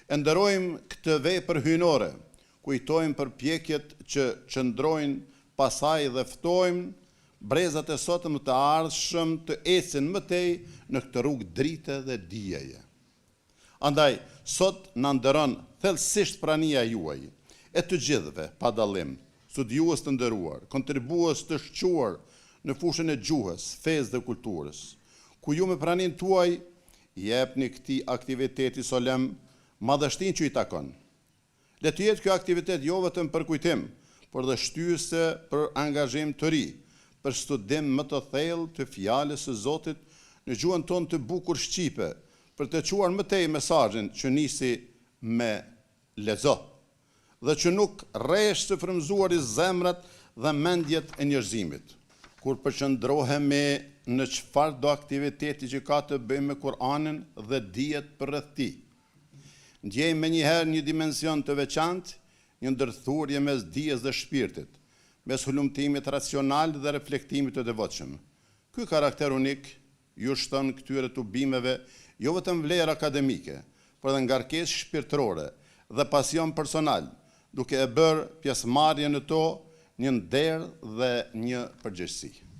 E nderojmë këtë vepër hyjnore, kujtojmë përpjekjet që qëndrojnë pas saj dhe ftojmë brezat e sotëm dhe të ardhshëm të ecin më tej në këtë rrugë drite dhe dijeje. Andaj, sot na nderon thellësisht prania juaj, e të gjithëve, pa dallim, studiues të nderuar, kontribues të shquar në fushën e gjuhës, fesë dhe kulturës, ku ju me praninë tuaj i jepni këtij aktiviteti solemn madhështinë që i takon. Le të jetë ky aktivitet jo vetëm përkujtim, por dhe shtyse për angazhim të ri, për studim më të thellë të Fjalës së Zotit në gjuhën tonë të bukur shqipe, për të çuar më tej mesazhin që nisi me Lexo! dhe që nuk rresht së frymëzuari zemrat dhe mendjet e njerëzimit. Kur përqendrohemi në çfarëdo aktiviteti që ka të bëjë me Kur'anin dhe dijet përreth tij, Ndjejmë menjëherë një dimension të veçantë, një ndërthurje mes dijes dhe shpirtit, mes hulumtimit racional dhe reflektimit të devotshëm. Ky karakter unik ju shton këtyre tubimeve jo vetëm vlerë akademike, por edhe ngarkesë shpirtërore dhe pasion personal, duke e bërë pjesëmarrjen në to një nder dhe një përgjegjësi.